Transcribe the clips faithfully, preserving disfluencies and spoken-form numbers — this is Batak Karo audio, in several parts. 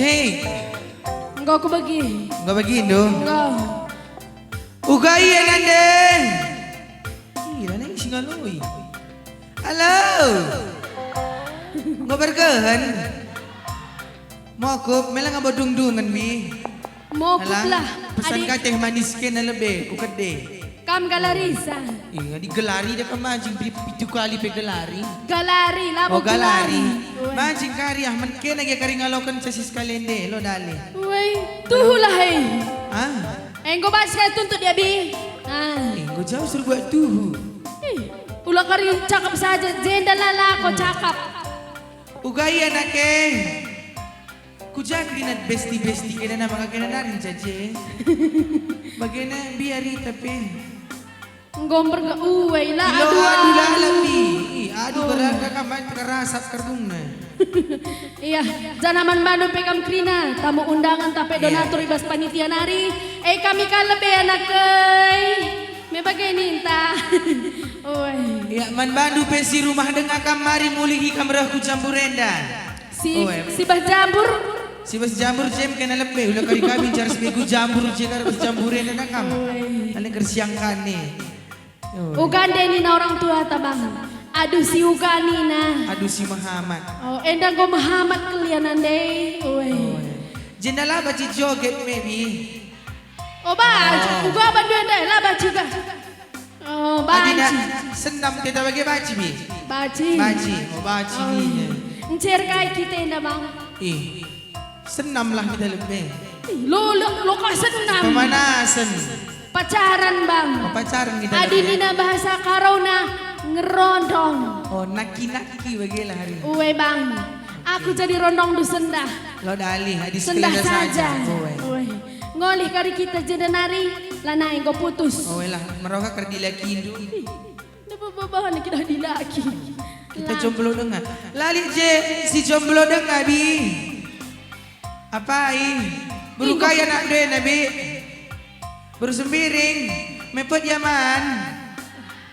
Hei. Enggo kubegi. Enggo begindu? Enggo. Uga ia nande. Ih, lanai si ngaloi. Halo. Enggo bergehen. Mokup, mela ngabo dungdungen, Bi. Mokup lah. Alah, pesan adi ka teh manis kena lebe, ku kede. Kam galarisa. Iya, digelari dah kam mancing, pi-, pitu kali pe gelari. Galari, labo Oh, gelari. Gelari. Weh. Mancing kari, ah, men kena ge kari ngaloken casis kalende, lo dale. Weh, tuhulah, hei. Ah. Enggo bas kai tuntut dia, Bi. Ah. Enggo jauh suruh buat tuhu. Ih, ula kari cakap saja, jenda lala ko cakap. Uga ia nake. Ku ja kerinat besti-besti kena nama kena nari caje. Bagena biari tapi. Ngomber nge uwe la Ilo aduh adu aduh. Lalap ni. Ih, aduh Oh. Berada kaman terasap kerdungna. Iya, janah man bandu pe kam kerina, tamu undangan tape Iya. Donatur i bas panitia nari. Eh, kami kan lebe anak ei. Me bage ninta. Oi. Iya, man bandu pe si rumah denga kam mari mulihi kam reh ku jambur enda. Si, Oi. Si bah jambur. Si bah jambur jem kena lebe, ula kari kami jar si begu jambur je kar bas jambur enda kam. Oi. Ane kersiang kane. Oi. Uga nde nina orang tua ta, Bang. Aduh si uga nina. Aduh si mehamat. Oh, enda enggo mehamat kelianan deh. Oi. Oi. Jenda la baci joget, maybe. Oh, banci. Oh. Uga bandu enda, la banci uga. Oh, Adina, banci. Senam kita bagi banci, Bi. Banci. Banci. Oh, banci Oh. Ni. Encer kai kita enda, Bang? Ih. Senam lah kita lebe. Ih, lo, lo, lo ka senam. Pemanasan. Pacaran, Bang. Oh, pacaran kita Adi lebe. Nina bahasa Karona ngerondong. Oh, naki-naki bagilah hari. Uwe, Bang. Aku jadi rondong du sendah. Lo dalih, adi Sendah sepeda saja. Saja. Uwe. Uwe. Ngolih kari kita jenda nari, lanai enggo putus. Uwe lah, meroka kerdi lakindu. Napa babahan kidah dilaki? Kita Lah. Jomblo denga. Lali je si jomblo denga, Bi. Apai? Beru Ih, kai kok- anak dena, Bi? Beru Sembiring. Mepet ya man.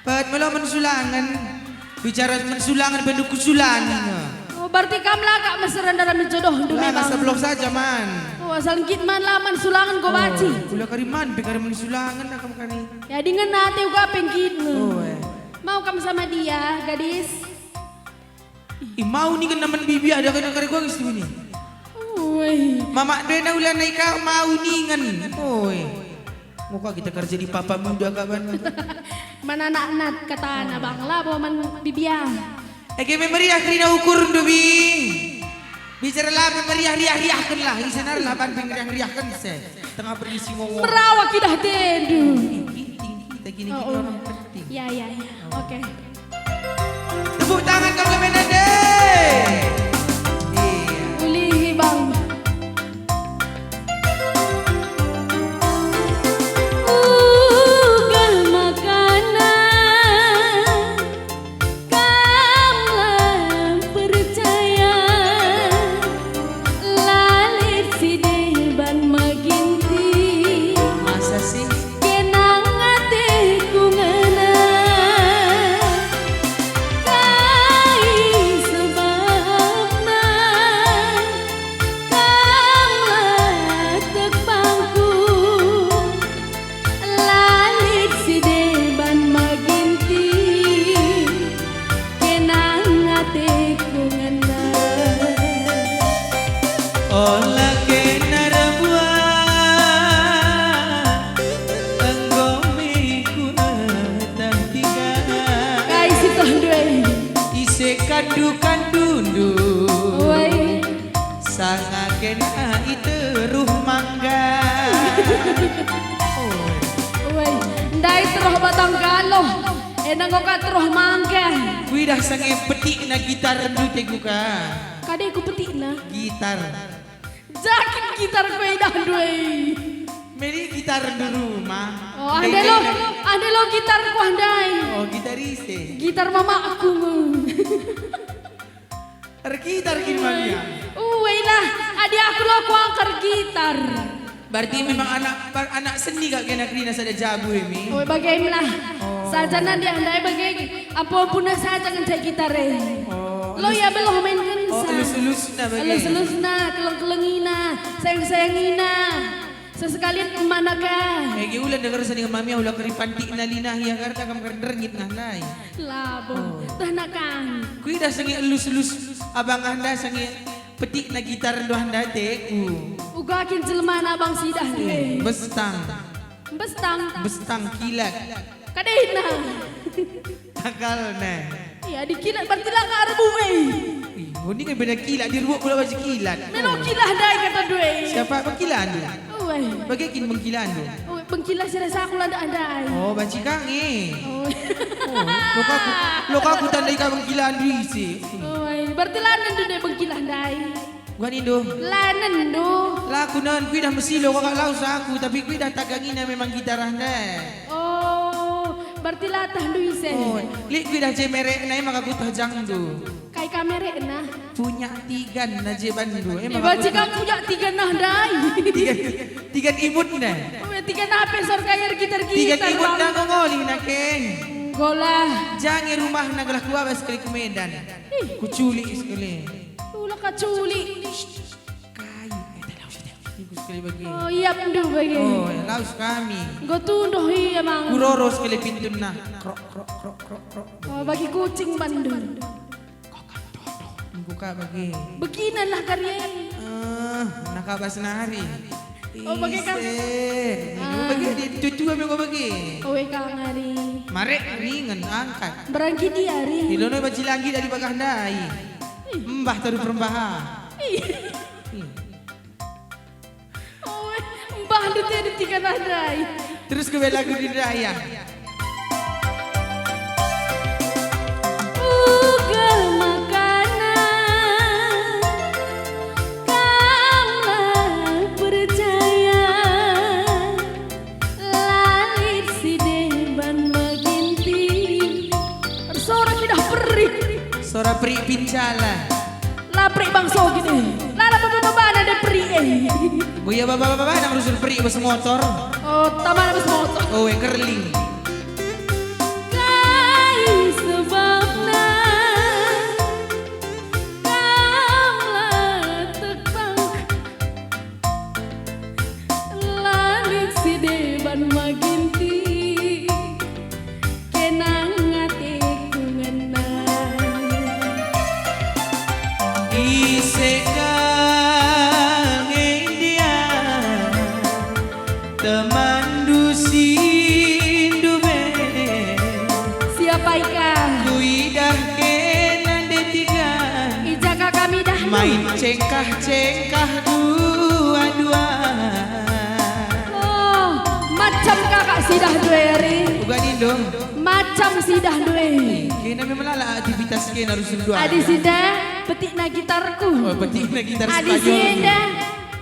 Pet melo mensulangen. Bicara mensulangen bendu kusulangi nge. Oh, berarti kam lagak meseren dalam jodoh ndu La memang. Sabloh saja man. Oh, asal ngkit man la man sulangen go Oh, baci. Kula kari man pe kari mensulangen akam kari. Ya dingen ate uga pengkit nge. Oh, eh. Mau kam sama dia, gadis? Ih, mau ningen namen bibi ada kena kari gua istri ni. Oi. Mamak dena ulana ika mau ningen. Oi. Muka kita kerja di papa muda kaban. Mana anak-anak katana bang labo man bibia. Ege me meriah kerina ukur ndu bi. Bicara la me meriah riah-riahken lah. Isa nari laban pe ngeriah-riahken se. Tengah berisi ngomong. Merawa kidah tendu. Ih, penting kita gini Oh, kita oh. Orang penting. Ya, ya, ya. Oke. Tepuk tangan kau kemenen deh. Iya. Ulihi, Bang. Uga makanan kam la percaya. La lit si deban meginti. Masa sih? Kenang ateku ngena. Kai sebabna kam la tek bangku? La lit si deban meginti. Kenang ateku ngena. Ola kena erbuah, enggo me kueteh tiga. Kai si toh ndue? Ise kandu-kandundu. Woi. Sanga kena iteruh mangga. Woi, ndai teruh batang galoh. Enda enggo ka teruh mangga. Kuidah sange petikna gitar ndu teguka. Kade ku petikna? Gitar. Jakin gitar kuidah ndue. Meli gitar ndu rumah. Oh, ande lo, ande lo gitar ku andai. Oh, gitaris eh. Gitar mamakku nge. Ergitar kin mania. Uwe lah, adi aku lo kuangker gitar. Berarti memang anak, anak seni kak kena kerina sada jabu emi. Oh, bagaimana? Oh. Saja nanti andai bagi ampun puna saja ngenca gitar eh. Oh, Lo ia beluh main gensa. Oh, elus-elusna bage. Elus-elusna, keleng-kelengina, sayang-sayangina. Sesekalian emana ka. Eh, ge ula dengersa dingen mamia ula keri pantikna lina ia karena kam keren derngit nah nai. Labo. Oh. Tah nakang. Kuidah sengi elus-elus abangahna sengi petikna gitar nduahna ateku. Uga kin jelmana abang sidah nge. Bestang. Bestang. Bestang kilat. Kadena. Takalna. Iya, dikilat berarti la ka erbu, eh. Ih, ngoni kan beda kilat, di rubuk pula baju kilat. Melo kilat ndai kata dua, eh. Siapa bengkilandu? Uwe. Bage kin bengkilandu? Uwe, bengkilah si rasa aku la ndai. Oh, banci ka nge. Oh. Oh, lo ka ku, lo ka kutandai ka bengkilandu ise. Uwe, berarti la nendu ndai bengkilah ndai. Uga nindu. La nendu. La kunen, kuidah mesilo kakak laus aku, tapi kuidah tagangina memang gitarah ndai. Oh, berarti la tah ndu ise. Oh, lit kuidah je merekna, e maka kutah jangndu. Kai ka merekna? Punya Tigan na je banndu, e maka kutah. Ibaci kam punya Tigan nah ndai. Tigan, Tigan imutna. Oh, ya, Tigan apa sor kaya gitar-gitar, Tigan imutna Bang. Ngolih na keng. Golah. Jange rumahna gelah kuabas kali ku Medan. Ih. Kuculik sekali. Ula ka culik. Kai, eh, tak lawes, tak. Iku sekali bage. Oh, iya, pendu bage. Oh, ya, lawes kami. Enggo tunduh ia, Mang. Kuroro sekali pintunna. Krok, krok, krok, krok, krok. Oh, bagi kucing bandu. Enggo ka bage. Beginan lah kari. Eh, nakabas nari. Oh, bage ka? Ise. Ah. Bage, dia tutua me enggo bage. Oh, ka ngari. Marek ringen angkat. Beranggi dia, ri. Ilono baci langgi dari bagah ndai. Ih. Mbah taru perembahan. Ih. Ih. Oh, mbah ndete-ndete kan ndai. Terus ke lagu di raya. Uga makanan, kam la percaya, la lit si deban meginti. Ersora kidah perik. Sora perik pincala. La perik bangso gini. La la baba-babana de perik, eh. Buya baba-babana rusun perik bas motor. Oh, tamana bas motor. Oh, eh, kerling. Kai sebabna kam la tekbang? La lit si deban meginti, kenang ateku ngena. Ise ka nge ndia temanndu si ndube? Siapa ika? Kuidah kena ndetikan. Ija ka kami dah. Main cengkah-cengkah dua-dua. Oh, macam kakak sidah dua ari. Uga nindo. Macam sidah dua. Kena memang lala aktivitas kena rusun dua. Adi sidah, petikna gitarku. Oh, petikna gitar Spanyol. Adi sidah.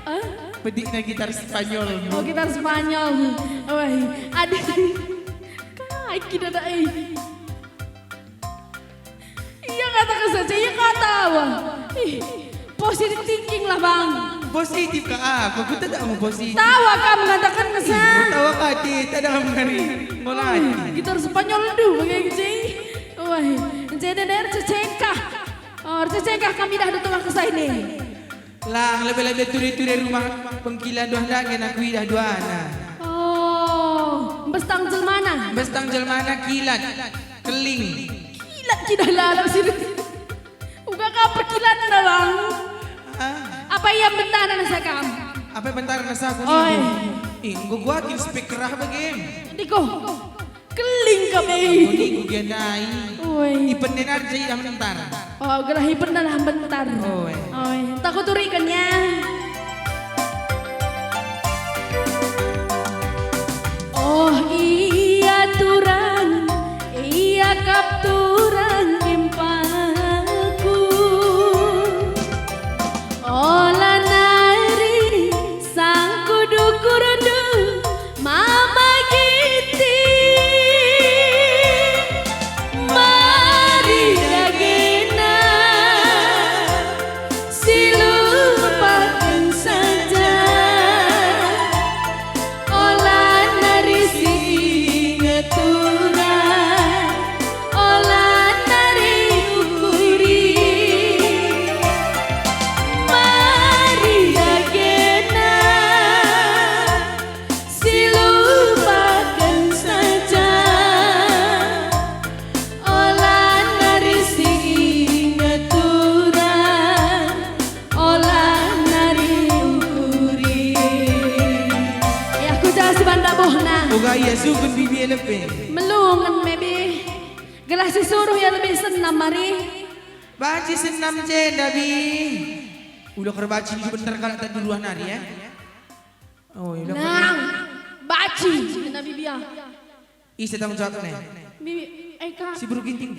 Eh? Petikna gitar Spanyol. Oh, gitar Spanyol. Oh, adi. Kai kita dah, eh. Ia kataken saja, ia katawa. Ih, positive thinking lah, Bang. Positif ka apa? Ku tidak mau positif. Tawa kam mengataken sa. Ih, tawa kati, tidak mengari. Mulai. Oh, gitar Spanyol ndu bage nge. Wah, jadi der cecengkah. Oh, cecengkah kami dah datang ke sini. Lang, lebe-lebe ture-ture rumah pengkilan duah ndai nge na kuidah duana. Oh, mbestang jelmana. Mbestang jelmana kilat, keling. Kilat kidah lalap sini. Uga ka perkilatna, Bang. Ah. Apa ia bentana nasa kam? Apa bentana nasa aku? Oi. Ih, enggo gua kin speaker ah bage. Diko. Keling kami. Aku niku gia ndai. Oi. Ipenden arja idah mentar. Oh, gelah ipenden lah mentar. Oi. Oi. Takut turikan ya. Oh, ia turang, ia kap turang impalku. Ola nari sangku dukurndu mama Ginting. Mari dagena si lupa Pohna. Uga ia sungkun bibi e lebe. Melungen me bi. Gelah si suruh ia lebih senam mari. Banci senam jenda bi. Ula kerbaci bener kalak tak duluan hari ya. Oh, iya. Nang, baci, kena bibia. Ise tanggung jawabna? Bibi, eh, Kak. Si Buru Ginting.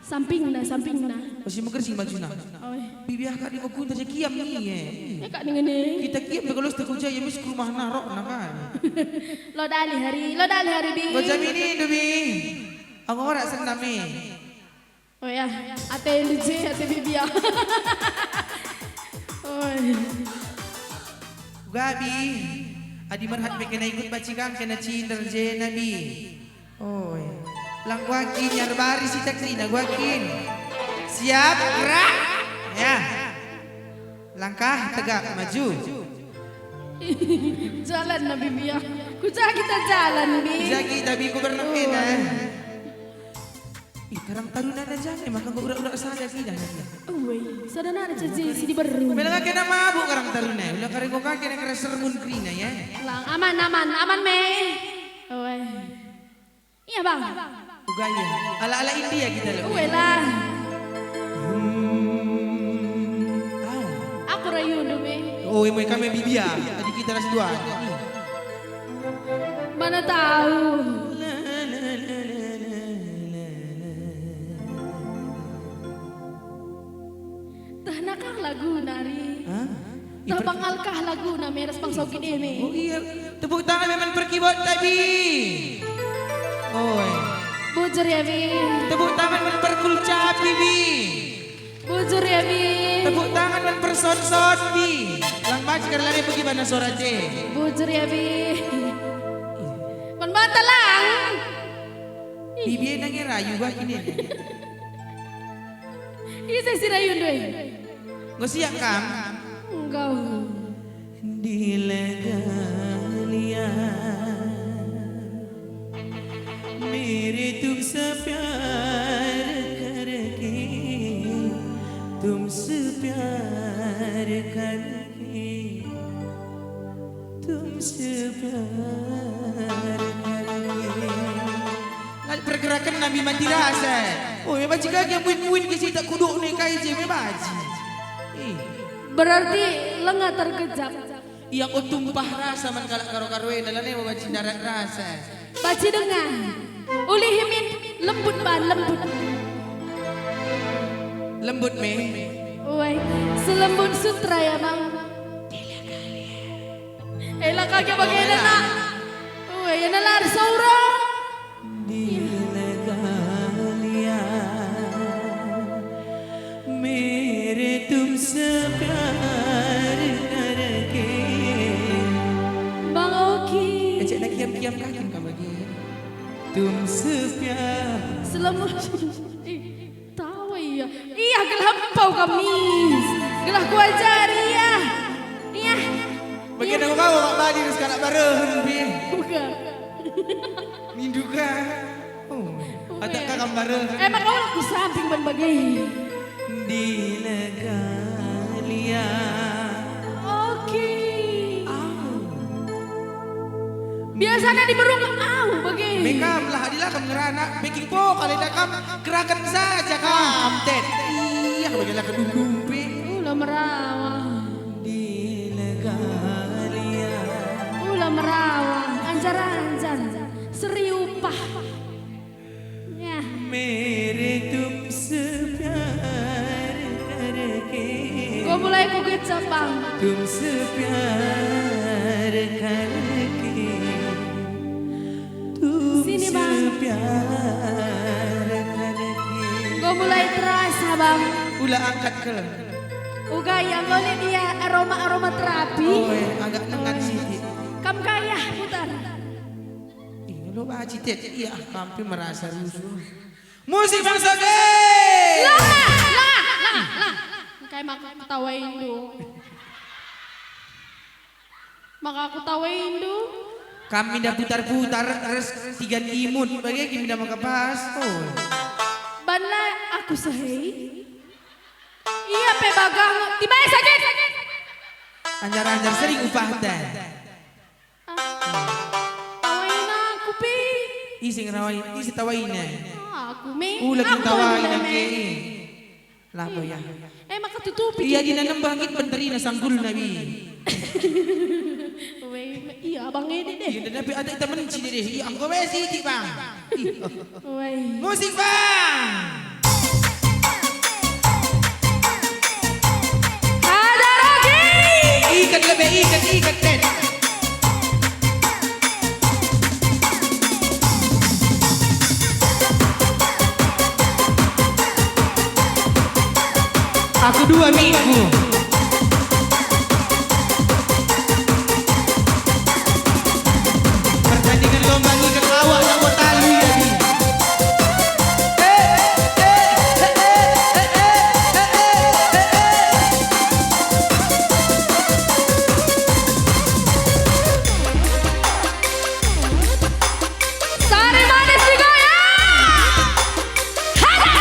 Sampingna, sampingna. Oh, si meger si majuna. Oh, iya. Bibi, ah, Kak, di megunta je kiam ni, eh. Eh, Kak, ningen ni. Kita kiam, kalau seteku jaya, mis ke rumah narok, na, kan. Lo dali hari, lo dali hari, Bi. Kau jamini, Dubi. Aku ora senam, eh. Oh ya, ate N D J, ate Bibia. Oi. Gabi, adi merhat pe kena ikut baci kang kena cinder je nabi. Oi. Lang kuakin nyar bari si taksina kuakin. Siap, gerak. Ya. Langkah tegak maju. Jalan nabi biak. Ku ja kita jalan, Bi. Ku ja kita, Bi, ku bernam kena. Ih, Karang Taruna na jane maka enggo urak-urak sada kidang na dia. Uwe, sada nari caji si diberu. Mela kena mabuk Karang Taruna, ula kare enggo kake na kena sermun kerina ya. Lang, aman, aman, aman me. Uwe. Iya, Bang. Uga iya. Ala-ala India kita lo. Uwe lah. Hmm. Ah. Aku rayu dulu me. Oh, emang kami bibia. Tadi kita ras dua. Mana tahu. Tehna kah lagu nari? Hah? Teh bangal kah lagu na meres bangsa gede me? Oh iya, tepuk tangan memang perkibot tadi. Oi. Bujur ya, Bi. Tepuk tangan memang perkulcapi, Bi. Bujur ya, Bi. Tepuk tangan memang personsot, Bi. Lang baci kerlare pergi bana suara je. Bujur ya, Bi. Kon bata lang. Bibi nangge rayu bah kini. Ise si rayundu e? Enggo siap kam? Enggo. Dilegalia. मेरे तुमसे प्यार करके, तुमसे प्यार करके. Tumsi piara kami. Lat pergerakan nami mati rasa. Oh, me baci kage muin-muin ke sitak kuduk ni kai je me baci. Ih. Berarti lenga terkejap. Ia ko tumpah rasa man kalak karo-karo enda, lane me baci ndarat rasa. Baci denga. Ulihi min lembut ban lembut. Lembut me. Wai, selembut sutra ya, Bang. Ela kage bagenda, Nak. Wai, ena lar saura. Dilegalia, mere tumse pyar karke. Bang Oki. Ecek na kiam-kiam kakin ka bagi. Tumse pyar. Selamat. Ih, tawa ia. Ia gelah empau kami. Gelah kuajari ia. Ia. Bagi aku kau, Mak Badi, terus kanak bareng, Bi. Bukan. Nindu ka. Oh, atak kakam bareng. Emang kau ku samping ban bage. Dilegalia. Oke. Au. Biasanya diberung au bage. Me kam lah, adilah kam ngeranak, beking po kali dah kam gerakan saja kam, Tet. Iya, bagalah kedundung pe. Ula merawa. Dilegalia. Ula merawa, anjar-anjar, seri upah. Ya. Mere tumse pyar karke. Gua mulai ku kecap, Bang. Tumse pyar karke. Sini, Bang. Tumse pyar karke. Gua mulai terasa, Bang. Ula angkat ke. Uga ia nggo lit ia aroma-aroma terapi. Oi, agak nengan sitik. Kam kaya putar. Ih, lo baci, Tet. Iya, hampir merasa rusuh. Musik bangsa gay. Lah, lah, lah, lah. Engkai maka ketawa indu. Maka aku tawa indu. Kami dah putar-putar, res tiga imut bage kami dah maka pas. Oh. Banla aku sehei. Ia pe bagah tiba sakit. Anjar-anjar sering upah teh. Ah. Ise ngerawai, ise tawaina? Aku me. Ula aku tawai nangke. Labo ya. Eh, maka tutupi. Ia dina nembah nggit benterina sanggulna bi. Weh, me-, iya abang ini deh. Iya, tapi ada kita menci deh. Iya, engko weh sidik, Bang. Ih. Weh. Musik, Bang. Ada lagi. Ikat lebih, ikat, ikat, Den. Aku dua minggu. Pertandingan lomba ngikat awak labo tali jadi. Sari manis digoyang. Hada.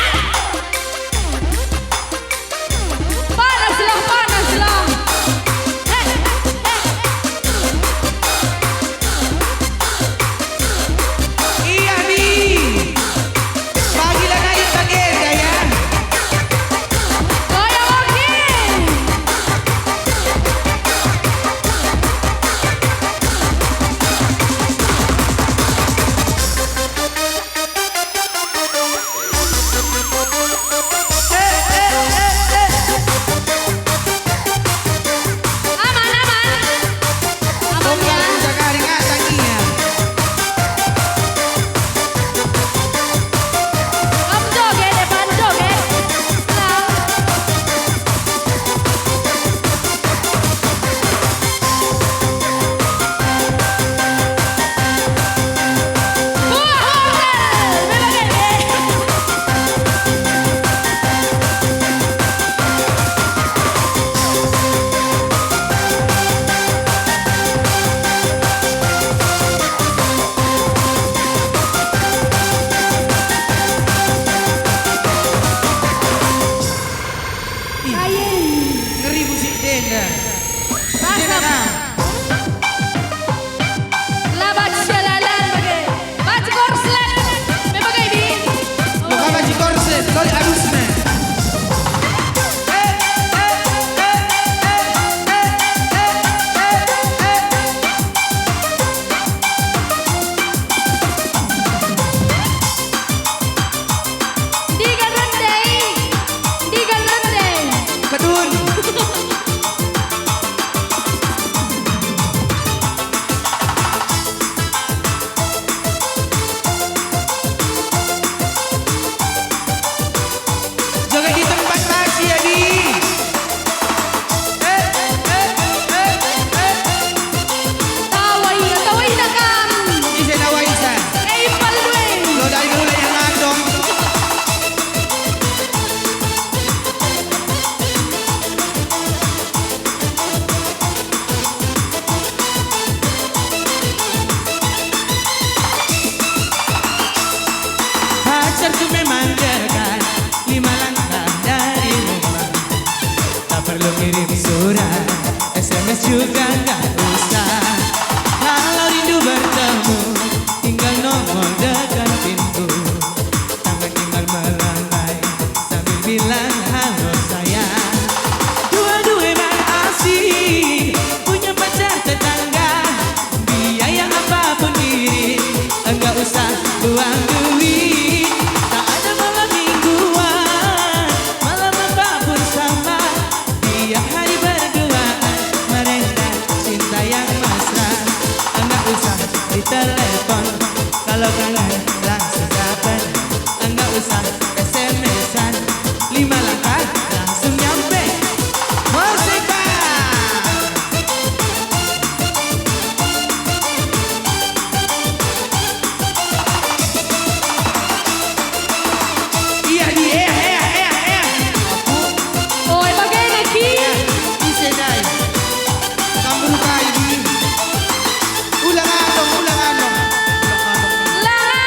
Panaslah, panaslah. Eh, eh. Iya, Mi. Bagilah naik bagenda, ya. Goyang, oke. Aman, aman. Aman, ya. Om joget, Evan, joget. Selang. Ih, ngeri musik enda. Pasang. Enda, nah. La banci sialalan bage. Banci korslet. Me bage, Bi. Lo ka banci korslet, lo arusna. Ndigal rende, ndigal rende. Kedun. Joget di tempat masih, Adi. Eh, eh, eh, eh. Tawai, tawai dah kam. Ise tawai ise? Eh, impal gue. Lo dari dulu yang ngadong. Pacarku memang dekat, lima langkah dari rumah. Tak perlu kirim surat, S M S juga nggak usah. Kalau rindu bertemu, tinggal nomor dekat pintu. Tangan tinggal melangkai sambil bilang, "Halo sayang." Dua-dua emang asik, punya pacar tetangga. Biaya apapun kirim, enggak usah buang duit. Tak ada malam mingguan, malam apapun sama. Tiap hari berduaan, mereka cinta yang mesra. Enggak usah ditelepon, kalau kangen langsung kapan. Enggak usah S M S-an, lima langkah langsung nyampe. Musik, Bang! Iya, di, eh, eh, eh, eh. Aku. Oi, bagena ki. Ise ndai? Kamburu kai di. Ulang anong, ulang anong. Ulang anong. Ulang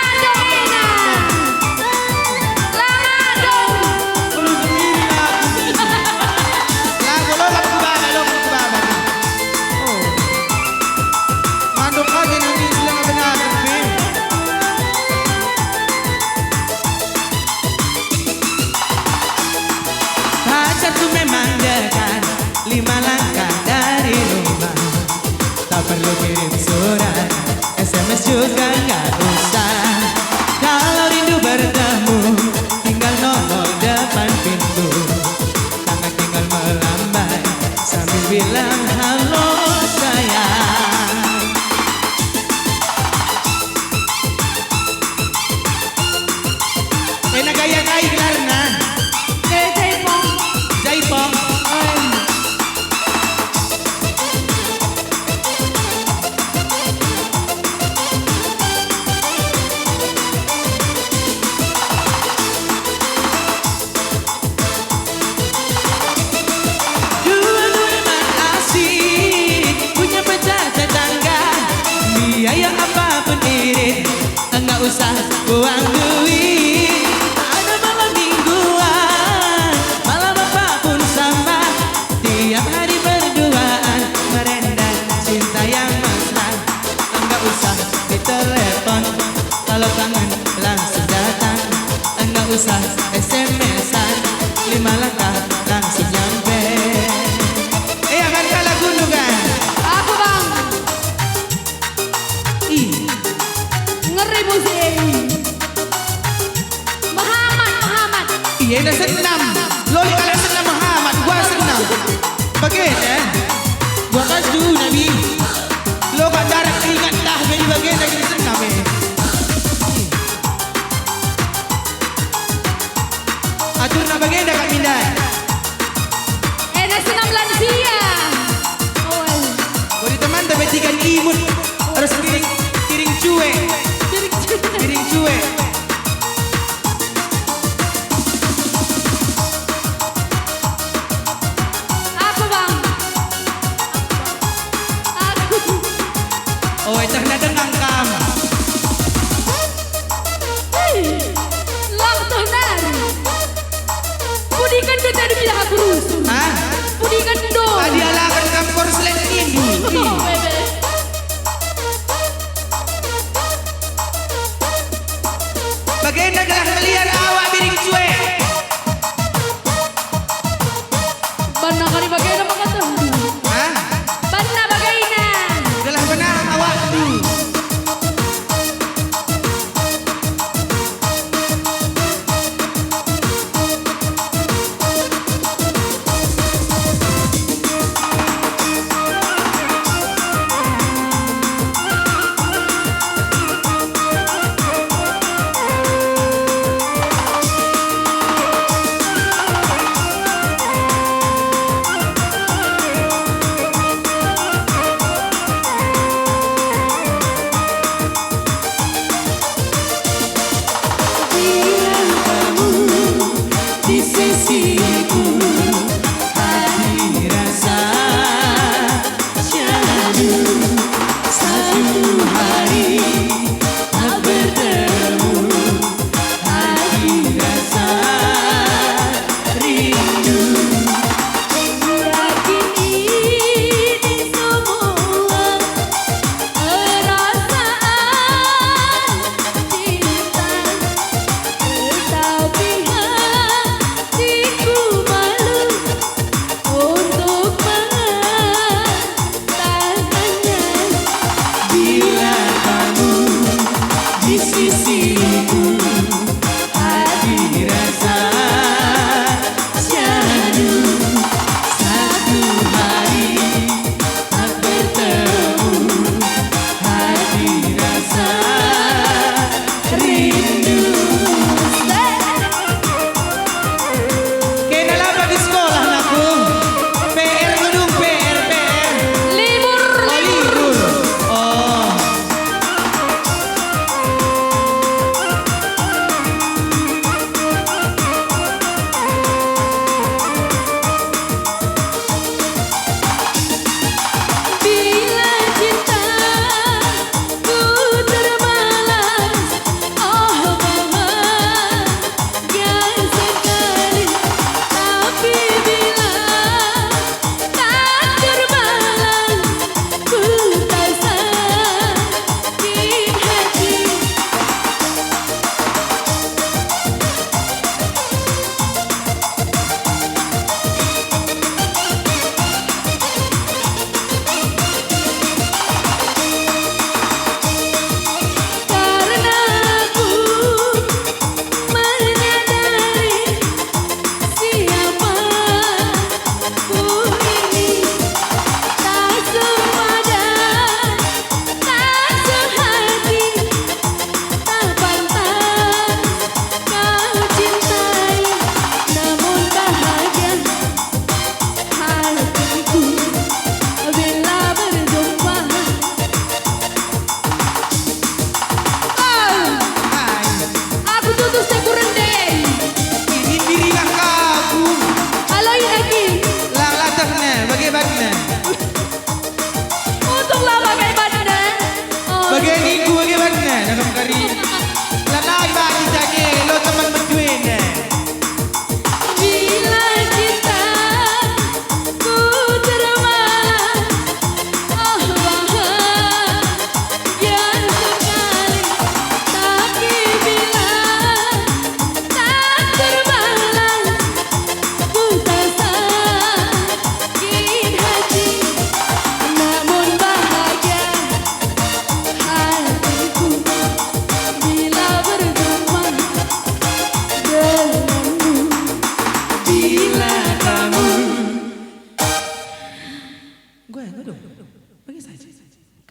Kirim surat, S M S juga nggak usah. Kalau rindu bertemu, tinggal nongol depan pintu. Tangan tinggal melambai sambil bilang, "Halo, sayang." Ena gaya kai gelarna? Eh, Jaipong. Jaipong. Oi. Dua-dua man asik, punya pacar tetangga. Biaya apapun irit, enggak usah buang duit. Ada malam mingguan, malam apapun sama. Tiap hari berduaan, merenda cinta yang mesra. Enggak usah ditelepon, kalau kangen langsung datang. Enggak usah S M S-an, lima langkah langsung nyampe. Eh, aman kah lagu nu kan? Aku, Bang. Ih. Ngeri musik. Mehamat, mehamat. Iya, enda senam. Loli kalak senam mehamat, gua senam. Bage, eh? Gua kan dulu, Nabi. Lo kan darat ingat dah, beli bagenda kita senam, eh. Aturna bagenda kami ndai. Ena senam lansia. Oi. Bagi teman tapi tiga imut. Terus kiring, kiring cuek. Kiring cuek. Kiring cuek. Aku, Bang. Aku. Oi, teh nadeng angkam. Hei, lang teh nari. Pudiken do jadi bilah aku rusuh. Hah? Pudiken do. Tadi alaken kam porselen nindu. Oh, bebe. Bagenda gelah meliar awak biring cuek. Banna kari bagena maka tentu. Hah? Banna bagena. Gelah benam awakndu.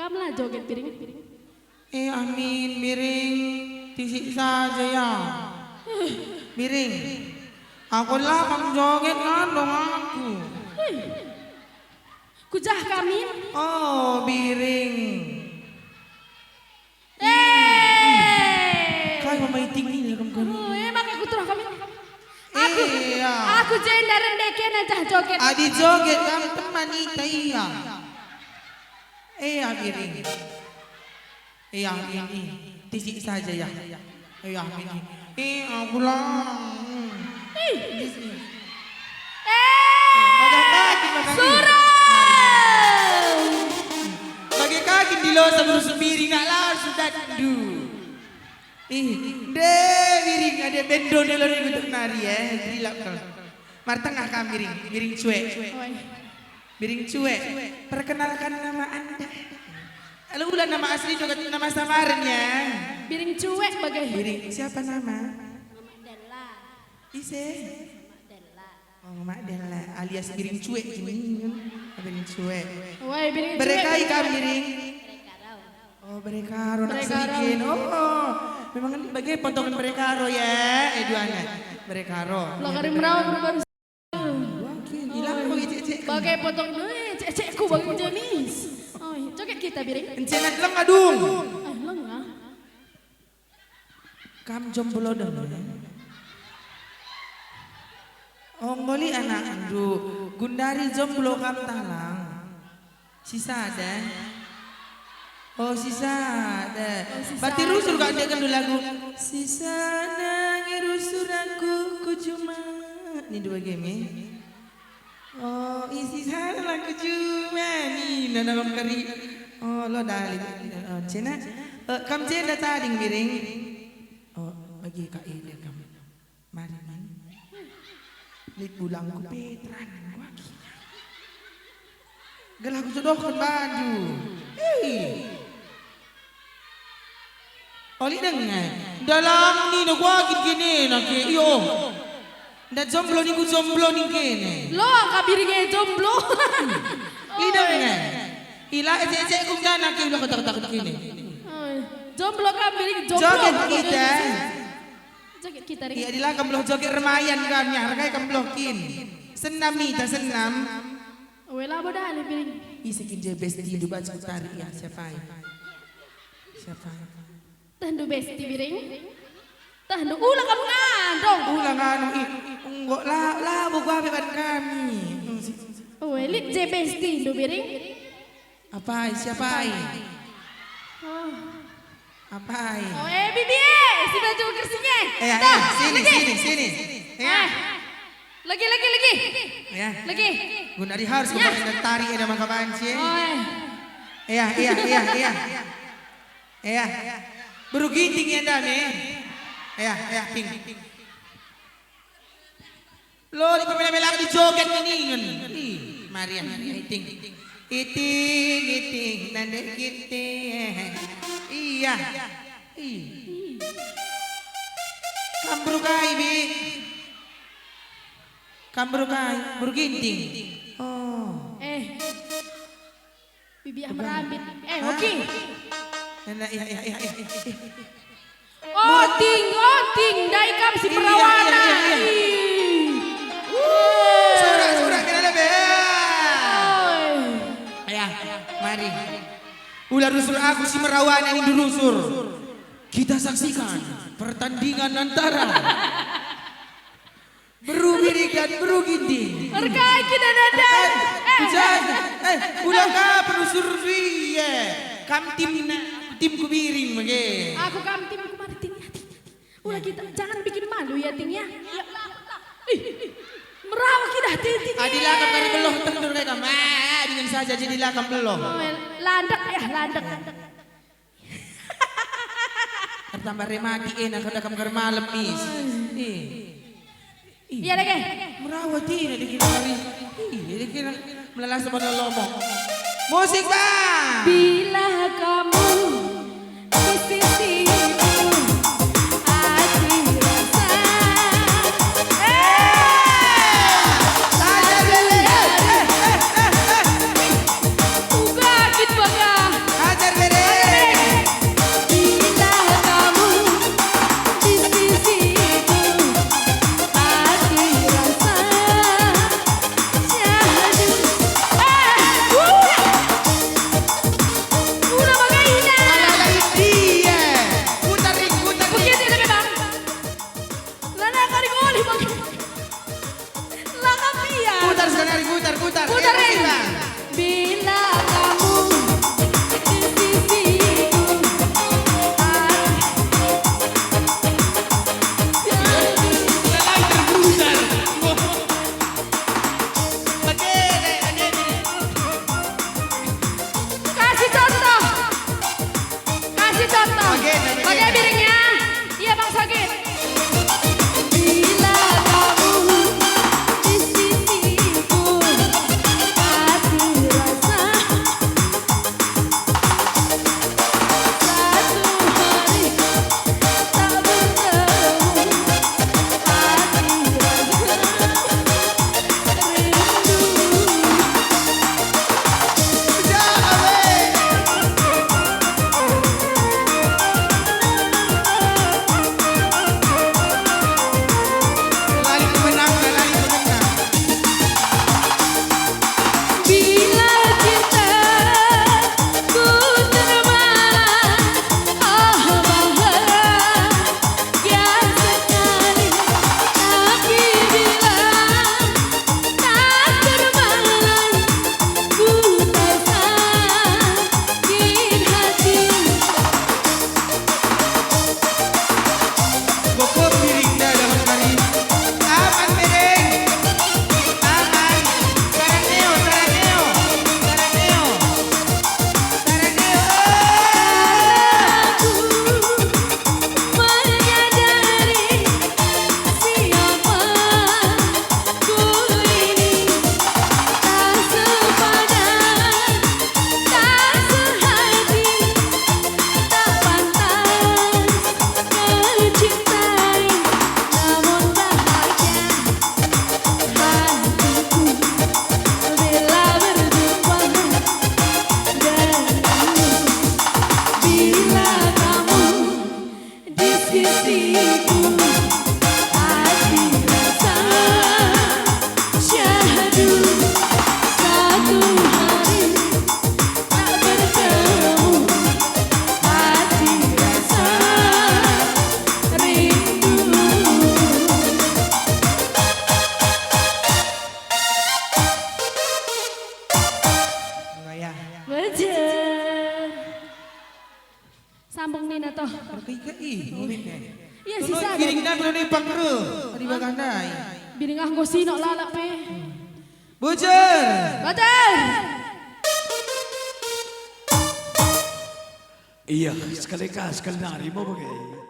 Kam la joget, Biring? Eh, amin, Biring. Tisik saja, ya. Biring. Aku la kam joget, ngandung aku. Hei. Kujah kamin? Oh, Biring. Eh. Kai mama iting ini, kam, kam? Oh, eh, maka aku terus kamin. Aku, Iya. aku jenda rende kena jah joget. Adi joget kam teman ita, iya. Eh, ya, Biring. Eh, ya, ini. Tisik saja, ya. Eh, ya, ini. Eh, aku lang. Ih. Ini. Eh, Bagah kaki, bagah kaki. Surung. Bage kaki di losa berus Biring nak la sudah du. Ih, de Biring ade bendo de lo ikut nari, eh. Dilap kal. Mar tengah kam, Biring, Biring cuek. Oi. Biring cuek, perkenalkan nama Anda. Alah, ula nama asli juga, nama samaran ya. Biring cuek bage. Biring, siapa nama? Mama Della. Ise? Mama Della. Oh, Mama Della alias Biring cuek ini. Biring cuek. Woi, Biring cuek. Berekai kam, Biring? Berekaro. Oh, berekaro nak Berekaro. Seniken. Oh, memang ini bage potongan berekaro ya, eh, duana. Berekaro. Lo kari merawa berbaru. Wakin, ilang bagi cek-cek. Bage potong, eh, cek-cekku bagi jenis. Oh, joget kita, Biring. Encena leng adung. Eh, leng ah. Kam jomblo dong, ya? Oh, ngoli anakndu. Gundari jomblo kam talang. Sisada. Oh, sisada. Oh, sisada. Berarti rusur kak dia kendu lagu. Sisada nge rusur aku ku juma. Ni dua game. Oh, isi sana lagu juma ni nana kari. Oh, lo dali. Oh, cena. Eh, kam jenda tading, Biring. Oh, bagi kak ida kam. Mari, Min. Lit bulangku pe terang kuaki. Gelah kujodohken bandu. Ih. Oli denga. Dalam ni no kuaki kene nake. Iyo. Nda jomblo ni ku jomblo ni kene. Lo angka Biring e jomblo. Oli denga. Ila ecek-ecekku nda nake udah kotak-kotak kene. Oi. Jomblo kam, Biring, jomblo. Joget kita. Joget kita, Ring. Iya, dilakam beluh joget remayan kami, hargai kam beluh kin. Senam ita, senam. Oe, labo dali, Biring. Ise kin je besti du baca tarik ya, siapa ai? Siapa ai? Tehndu besti, Biring. Tehndu ula kam ngandung. Ula nganu, ih, enggo la, labo gabe ban kami. Oe, lit je bestindu, Biring. Apa ai, siapa ai? Oh. Apa ai? Oh, eh, Bibi, eh, si baju kersing, eh. Eh, ya, Dah, eh, sini, lagi. Sini, sini. Ya. Eh. Lagi, lagi, lagi. Ya. Lagi. Guna di harus Ya. Kemarin dan tari ada maka banci. Oh, eh. Ya, ya, ya, ya. Ya. Beru Ginting ya, Dani. Ya, ya, ting. Lo, di pemela-mela di joget keningen. Ih, Maria, Maria, iting. Iting, iting, nande Ginting. Iya. Ih. Kam beru kai, Bi? Kam beru kai? Beru Ginting. Oh. Eh. Bibi ah merambit. Eh, Hah? Oke. Enak, iya, iya, iya, iya. Oting, oting, ndai kam si Iya, perawanan. Iya, iya, iya. Ih. Surak, surak, kena lebe. Oi. Ya, mari. Ula rusur aku si merawanan indu rusur. Kita saksikan pertandingan antara Beru Biring dan Beru Ginting. Erkai kita dadan. Eh, hujan. Eh, ulang ka penusur dui, eh. Kam tim, tim ku Biring, bage. Aku kam tim ku Martin. Ulang kita, jangan bikin malu ya, Ting, ya. Ya. Ih, merawa kita, Ting, Ting. Adila kam kari beloh, tendur kai kam. Ah, dengan saja jadi lakam beloh. Oh, landek ya, landek. Ertambah remati ena kada kam gar malem, Mis. Ih. Ih. Iya, dage. Merawat ina dikira hari. Ih, dikira melalas pada lomo. Musik, Bang. Bila kamu di sisiku, hati rasa. Eh. Saja, Lele. Eh, eh, eh, eh, eh. Uga gitu, Bang, ya. Hatiku, hati rasa syahdu, satu hari tak bertemu, hati rasa rindu. Betul. Sambung nina toh. Erkei-kei, umin e. Iya, sisa kiring dan doni pakru. Adi bagah ndai. Biring ah enggo sinok lalap pe. Bujur. Batal. Iya, sekali ka, sekali nari mau bage.